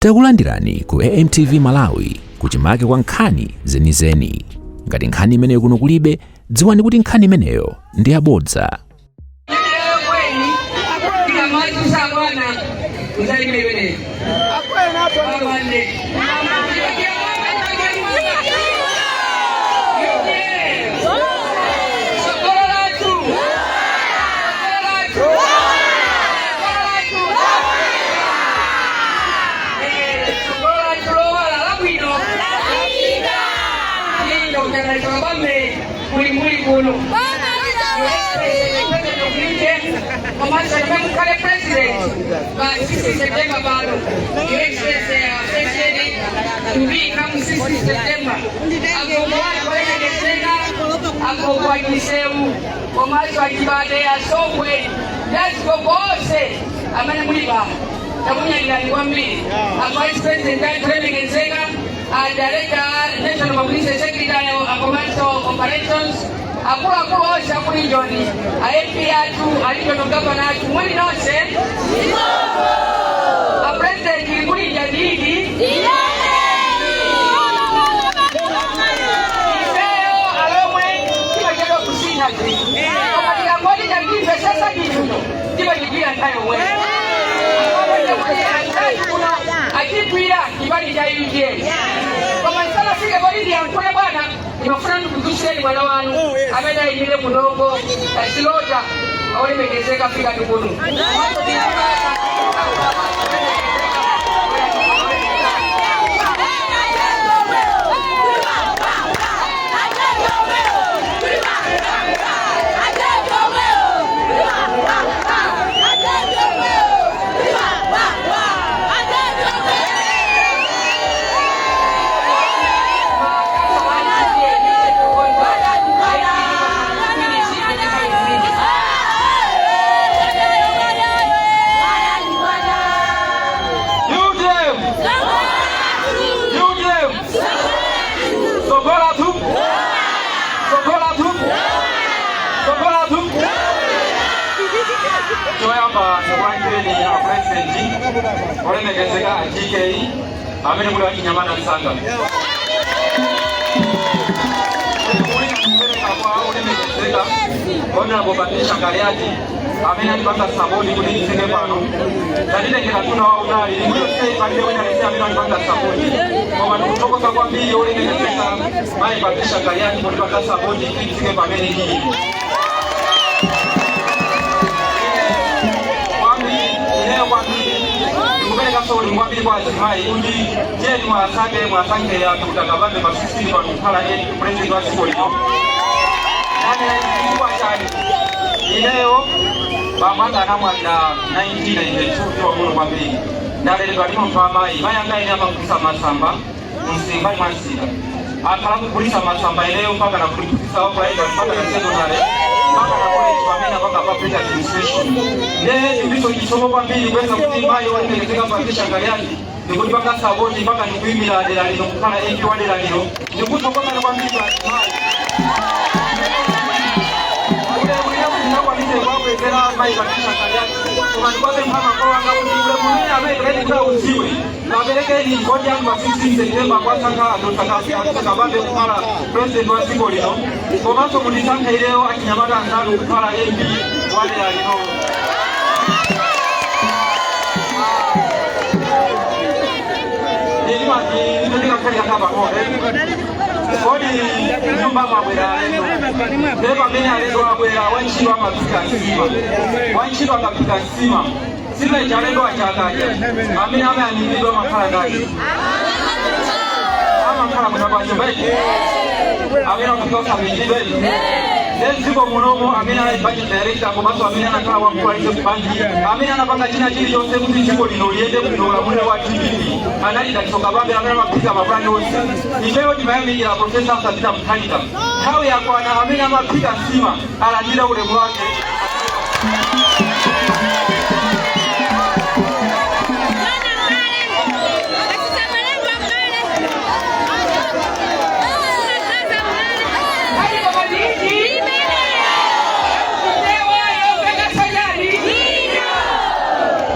Takulandirani ku AMTV Malawi, kuchimake kwa nkhani zenizeni. Ngati nkhani imeneyo kuno kulibe, dziwani kuti nkhani imeneyo ndi yabodza. Kuno komanso mukhale president pa 16 September pano, Your Excellency, President to be come 16 September. Agogo olemekezeka, agogo achisewu komanso achibade, asongwe ndi azigogo onse amene muli pano, takunyadirani kwambiri. A Vice President athu olemekezeka, a Director, National Publicity Secretary komanso Operations, akuluakulu onse aku region, a MP athu, a regional governor athu, muli nonse. A President, likulija ndidi ifeyo alomwe timachedwa kusintha zinthu, koma tikangoti tachimvetsetsa chinthucho, timachigwira nthawi yomweyo. Anzathu kuno achigwira chipani cha UTM. Koma ndisanafike poti ndiyankhule, bwana, ndimafuna ndikudzutseni mwana wanu amene ayimire kunoko asilota aolemekezeka. Fika ndikuno. UTM! UTM! Sogola tu! Sogola tu! Sogola tu! Choyamba ndikulandireni a President olemekezeka a GK amene muli wachinyamata msanga. Kupereka kwa olemekezeka Honorable Patricia Kaliati amene andipanga support kuti ndifike pano. Ndanditengera tuna wautali ndiyonse, palibe wina aliyense amene andipanga support, koma ndikuthokoza kwambiri olemekezeka mayi Patricia Kaliati kundipanga support kuti ndifike pamene ndili. Kwambiri ineyo, kwambiri ndikuperekanso ulemu kwambiri kwa azimayi kuti tiyeni mwasankhe, mwasankhe anthu kuti akapambe pa 16 pano kukhala president wa dziko lino. Nane chifukwa chani? Ineyo bambo anga anamwalira 1992, ndi wang'ono kwambiri. Ndaleredwa ndi munthu amayi. Mayi anga ine amagulitsa masamba msimbali mwa msika, akhala kugulitsa masamba ineyo mpaka na kulipitsa primary, mpaka na secondary, mpaka na college, pamene apanga public administration. Ne ndiso chisomo kwambiri kuweza kuti mayi olemekezeka Patricia Kaliati ndikutipanga support mpaka ndikuyimira dera lino kukhala MP wa dera lino. Ndikuthokozani kwambiri kwa azimayi. Ulemu ndinakwanise mayi Patricia Kaliati, koma ndikwapempha makolo anga kuti ulemu umene amayi kuti udziwe, kaperekeni voti yanu pa 16 September kwasankha Dr. Kabambe kukhala president wa dziko lino, komanso mundisankhe ineyo, achinyamata anzanu, kukhala MP wa dera lino. Ndikakhale pang'ono. Kodi nyumba mwabwera alendo? Ndiye pamene alendo abwera, wantchito amaphika nsima. Wantchito akaphika nsima, nsima ija alendo achakadya, amene amayamikiridwa amakhala ndani? Amakhala mwina pa nyumba iji amene amaphika osamikidwa iji. Mdziko munomo amene ali budget director komanso amene anakhala wamkulu wa Reserve Bank, amene anapanga china chilichonse kuti dziko lino liyende bwino, ulamuliro wa DPP, anali Dalitso Kabambe amene amaphika mapulani onse. Ifeyo timayamikira Professor Peter Mutharika. Nthawi yakwana amene amaphika nsima alandire ulemu wake. Ali koma nditi Chichewa yomvekesa chani?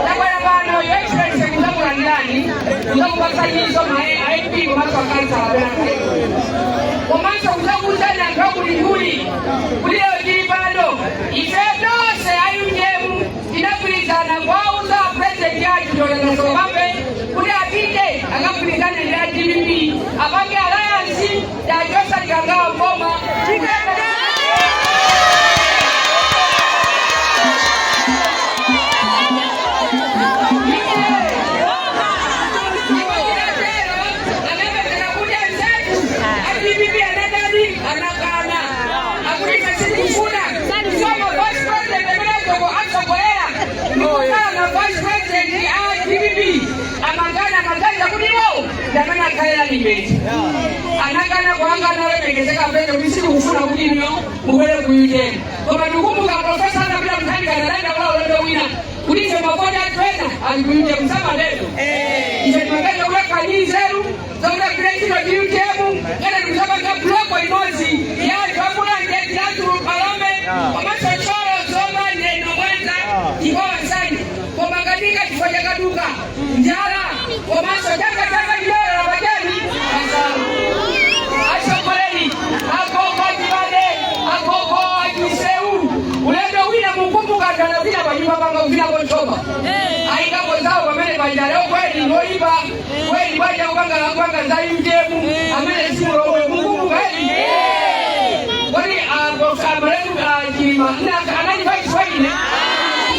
Tabwera pano, Your Excellency, kudzakulandirani. Kuzakupatsaniso ma MP komanso akansala amene akhale, komanso kuzakuuzani anthu akuLimbuli kuti lero tili pano ife tonse a UTM tinagwirizana kuwauza president athu Dr. Kabambe kuti apite akagwirizane ndi a DPP, apange alliance tachosa Chikangawa mboma. Anapezeka kuti anzathu a DPP anadali anakana akuti ife sitikufuna soma vice president amene atsogolera ndikukhala na vice president a DPP. Amangana amaganiza kuti iwo ndamene akhalera limeti, anakana kuangana olemekezeka pete kuti sitikufuna kuti ino mubwere ku UTM. Koma ndikukumbuka Professor anapita Mutharika analanda kula ulendo wina kuti ife mavoti athu ena ali ku UTM, samatero. Ife timaganiza kuti akhali nzeru zakuti agwire ntchito ndi UTM ngati tikuzapanga block imodzi ya anthu aMulanje, Chiradzulu, Phalombe komanso Thyolo, Zomba, Neno, Mwanza, Chikwawa, Nsanje. Koma katika chifukwa chakaduka njala komanso chaka chaka chilolera pachani pasalo. Atsogoleri, agogo achibale, agogo achiseu, ulendo wina mukumbuka anthu anapita panyumba panga kuvinapo nthoba, ayikapo zawo pamene paja. Leo kweli ngoipa kweli bwaja kupanga kupanga za UTM amene simulomwe, mukumbuka edi? Kodi amalemu Chilima anali vice waine,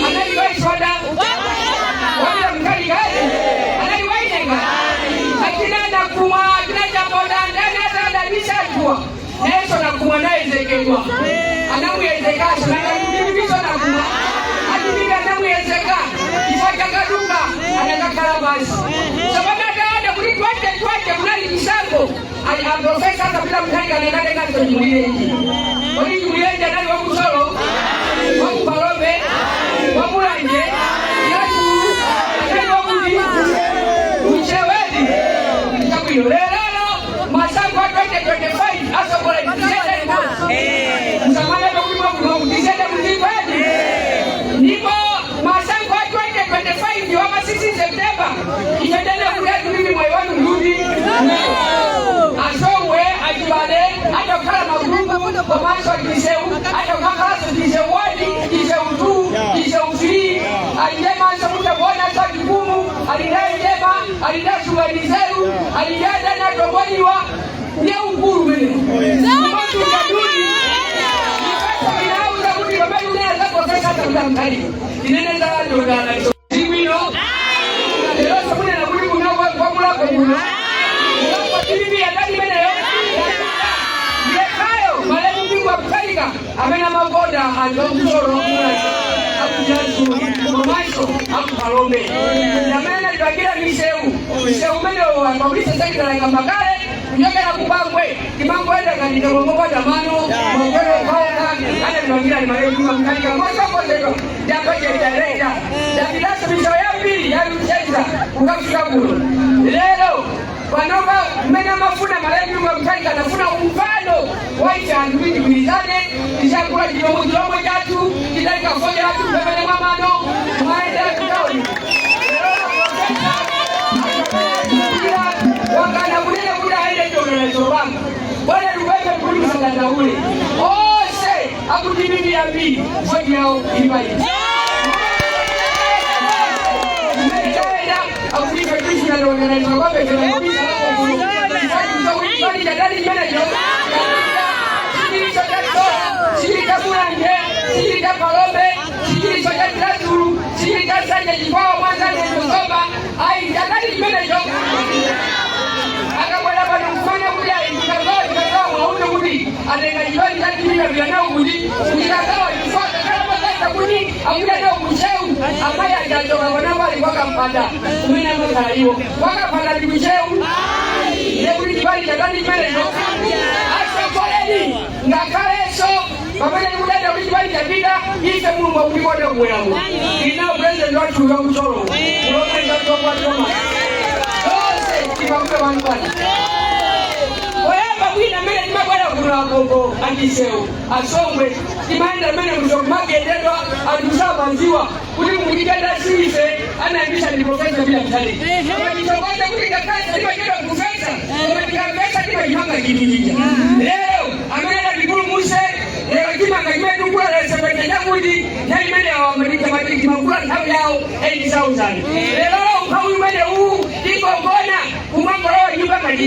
anali vice wada wapita Mutharika edi, anali wainenga achina Nakumwa, achina Chaponda, ndani atadabisachua nayeso Nakumwa nayezekedwa, anamuyezekaso nakatubibiso Nakumwa atibika anamuyezeka chifukwa chakaduka anakakhala basi. Tsopano ataona kuti 2020 kunali chisankho, a Professor akapita Mutharika anakatenganso Chimulirenji. Kodi Chimulirenji anali wakuThyolo, wakuPhalombe, waMulanje, Chiradzulu, anali wakuti uChewedi? Chabwino, lero masankho a 2025 asogoleri tizende limodzi, msamane pakuti mwakuno tizende muzipedi. Ndipo masankho a 2025 wama 16 September ifetene kuti mimi moyo wanu mrundi asongwe achibale atakhala magrupu komanso achiseu atakhalanso chiseu 1, chiseu 2, chiseu 3, alindemanso mutakuona chikumu alindayendema alindashuganizeru alindadanatomoniwa ndiye ukulu mene kumatujadudi inauza kuti pamene unena za Professor Peter Mutharika, tinene za dodana zibwino. Lero samunena kuti kuno kwamulako kuno mulako DPP yadali imeneyo yekhayo malemu Bingu Mutharika amene amakonda anthu akuThyolo, akuChiradzulu komanso akuPhalombe, amene anatipangira misewu. Msewu umenewo pakulisa sekitala makale kuchokera kuBangwe timangoenda ngati tomopanda mano makwero okhaokha. Anatipangira ni malemu Bingu Mutharika mosokozedwa ndi a budget director. Dapitanso misewu yambiri yaluchenza kukafika kuno lero panopa. Mmene amafuna malemu Bingu Mutharika anafuna umvano waite anthu kuti tigwirizane, tichakula chilomo chilomo chathu chitalika foja yathu pemene mwa mano mwaenda kutauni. Lero Professor wakana kunena kuti aende chionerezo panga bwana lupembe kuti musadandaule onse akuti mimi yambiri voti yawo ili paiti mmene taenda akuti ife tifuna kwambe chadali chimenecho chilicho cha Thyolo, chili cha Mulanje, chili cha Phalombe, chilicho cha Chiradzulu, chili cha Nsanje, Chikwawa, Mwanza, Zomba, ayi chadali chimenecho. Akabwera pano kufanya kuti ayi chikagawa chikagawa mwaone kuti atenga chipani cha DPP vyanawo kuti kuchikagawa chifukwa kakhala pakata kuti akuti anawo kucheu amayi ajachoka panapo ali kwakampanda kumene amakhala iwo kwakampanda ndi kucheu nekuti chipani chadani chimenecho. Atsogoleri, ngakhalenso pamene tikudanda kuti chipani chapita, ife Mulungu akutikonda kubweramo ina president wathu wakuThyolo ulomwe tonse tipakupe wanipana oyamba bwina mmene timabwera kuno agogo achisewu asongwe Timayenda mmene muzokumagendedwa, anthu samadziwa kuti mukutigenda sife anayambisa ndi Professor Peter Mutharika. Koma tichokoze kuti ngakhale timachedwa kumvetsa, koma tikamvetsa timachipanga chinthu chija. Lero amene adatipulumuse, lero chimanga chimene tikugula lero 70 chakuti, nthawi imene timagula nthawi yawo 8000. Lero umphawi umene uwu tingogona kumangolowa nyumba ngati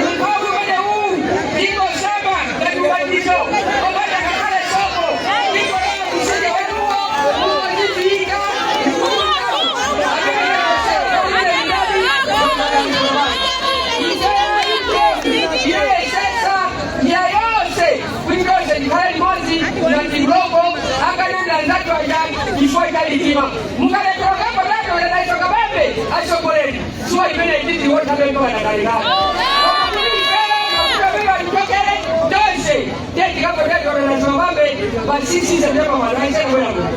umphawi umene uwu tingosamba ngati ubatizo opanda ngakhale sopo, tingolowa mtsinje wetuwo ungotiviika. Yesesa njira yonse kuti tonse tikhale limodzi ngati mlongo akanena anzathu aja chifukwa cha litima mukaletoka kapatate uladaiso kabambe atsogoleri suwa imene ititi wothambe mpaka nakalekale. Koma kuti ifeyo makuta tichokere tonse tiye tikapotate uladaiso kabambe pa 6 September mwanaisena bwera kuno.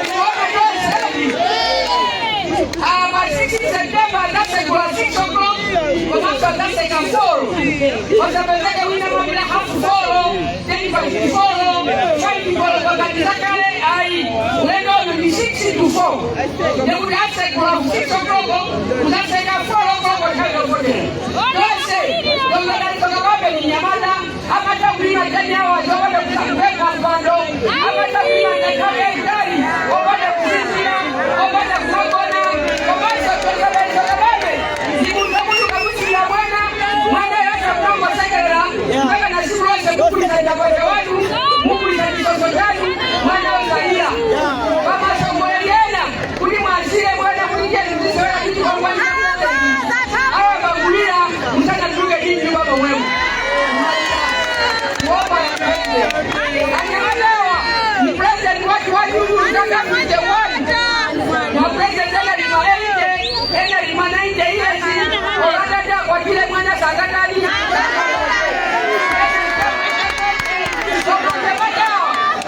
Kuona tonse pa 6 September adasekula 6 o'clock komanso adaseka 4. Pasapezeke wina mapita half 4, 4:10, 5 four pakati zakale ayi. Ulendo uno ndi 6 to 4, ndekuti asekula 6 o'clock, kuzaseka 4 o'clock nthawi yovotera. Tonse Dr. Kabambe ni nyamata amata kulima chanyawa zopanda kusapeka mpando, amata kulima nthawi yayitali opanda kusinzira, opanda kumagona. Komanso Dr. Kabambe ndi munthu akuti ukamusilira mwana, mwana yake akunangosekerera mpaka na siku lonse. Kukulisa chakwacha wanu, mukulisa chisoso chanu, mwana osalira pamasongoleli ena kuti mwasire mwana kuti cheni mzisewera kuti kwangwani awa bagulira musanatuluke chinthu pamomwemo. Kuomba anyamatawa ni president watu wachulu zaka 51 na president ena lima 80, ena lima 90 years olakata kwatile mwana sakatali.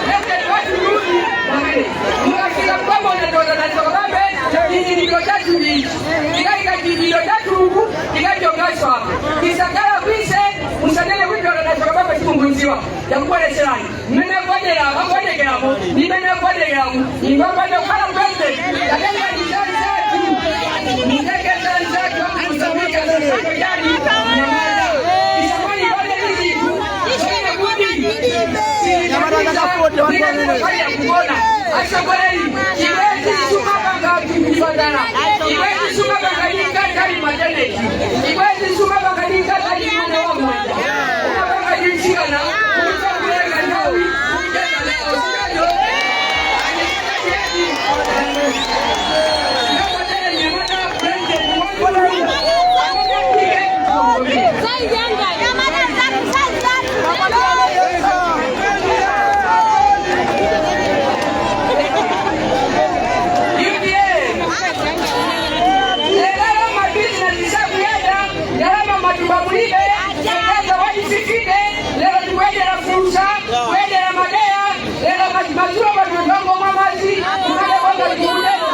President wachuluni mukafika mkwamona tozanaisokambe chichililo chathu ichi tikaika chichililo chathu tikajongaso apa tisakala kwise musanene kuti tozanaisokambe simungunziwa yakubwereserani mmene kuonera akuonekeramo nimene kuonekeramo ingopanda kukhala president yatenga ndizanzatu mtekezanzatu wakusamika sasakojani nyamata isamani pale izitu soine kuti kuona asogoleri chibwezi sumapanga kuchipatala, chibwezi sumapanga dinkatali maternity, chibwezi sumapanga dinkatali mwana wa mwanja umapanga dinsikana kuchakulenga nthawi kucheza nawo sikajo. Nyamata president wa UDA. Lero mabizinesi sakuyenda, ndalama matumba mulibe, fertilizer wachisifide. Lero tikuyendera fulusa, kuyendera madeya. Lero madzulo pano ndongomwa madzi kumene kwanga madzulo pano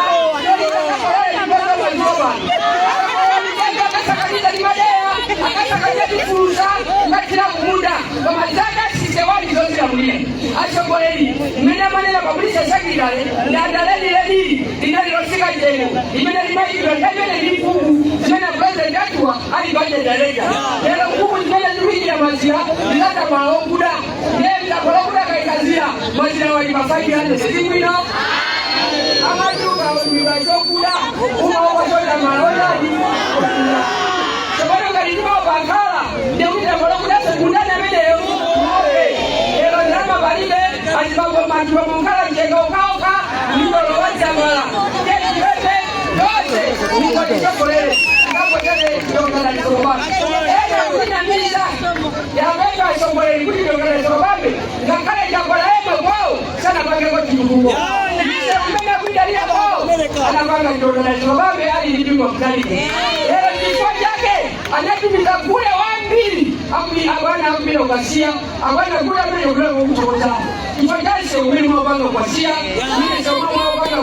akasakaniza ndi madeya, akasakaniza ndi fulusa ngathira kumunda, koma zaka 61 zozilamulira atsogoleri mmene amanena pakulisa sakilale ndandalelilelili linali losika njengo limene limayikidwa nthawi imene ndi mfumu zimene president atuwa ali budget director. Lero mfumu zimene zikuyikira mazira zinatamwala okuda, ndiye mtamwala okuda kaikazira mazira wali pa 500 zibwino amatuka odwidwa chokuda umaopa chotamwala otani. Tsopano ngati timaopa nkhala ndikuti tamwala okuda sekundani ameneyo mope. Lero ndalama palibe, azibambo mukhala mchenga okhaokha nditolo wadzamala tetipepe tonse mungotisokolere ngapotere dongala. Ena kutinamiza yameka asogoleri kuti dongala sobambe ngakhale chakwala yemwe kwawo sanapangeko chitukuko ise kumene kuidalira kwawo anapanga dongala sobambe ali ndi bingwa mtalike. Lero chifukwa chake anatumiza gule wambiri. Ambiri abwana akupita kukasiya abwana kuli amene kuleka kukuthokozani chifukwa cha msewu umene mwapanga kukasiya, umene msewu umene mwapanga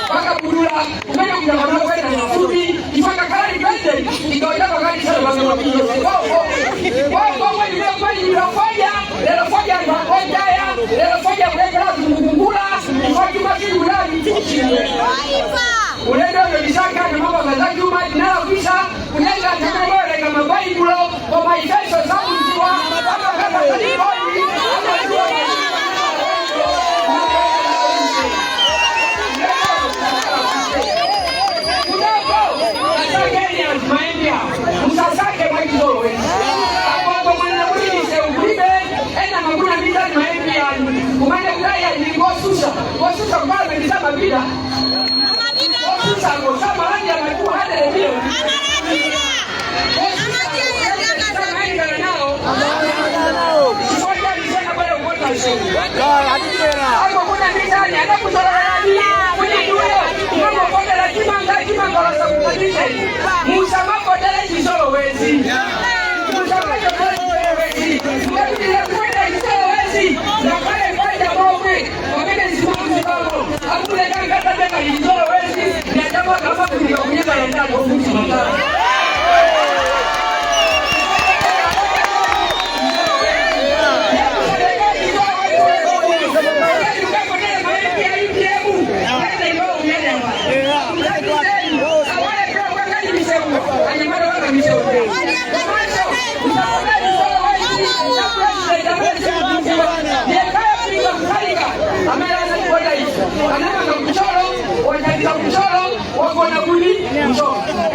kwa pakabudula kumene kuja pano kwenda mafupi, chifukwa kakhala ni president chigawo cha pakati sanapanga mapinyo fodya. Lero fodya anthu akojaya, lero fodya kulekera kukungula chifukwa chuma chili kulali ulendo yolisaka namapanga za chuma tinalakwisa kunyenga takabolenga mabaibulo, koma ifenso zakudziwa amakakakaliboyi amadziwa. Kunako asakeni anthu maembya, musasake mwachizolowezi. Akongo mwana kuti misewu kulibe, ena makuna mitani maembi anu kumene kudaya ndingosusa ngosusa kupala ndisamapita ngosusa ngosamalanja ma 200 million samaendana nawo chifukwa chalisena bwera kupota msewu ako kuna mitani anakusololani kuti iweyo umangopotera chimanga chimangolosa kupadisheni. Musamapotera chizolowezi, musamachotera chizolowezi. Mukapitira kukwenda chizolowezi ngakhale kwaja momwe pamene zimauzibamo akuleka chizolowezi nachamagamakulika kunyekala ndani ofuti.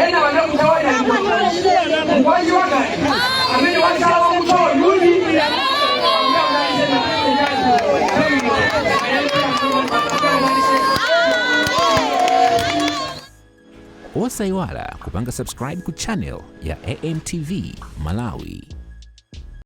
Ena wanakutawana mkwaji wakati amene wasala wa kucholo yundi. Osayiwala kupanga subscribe ku channel ya AMTV Malawi.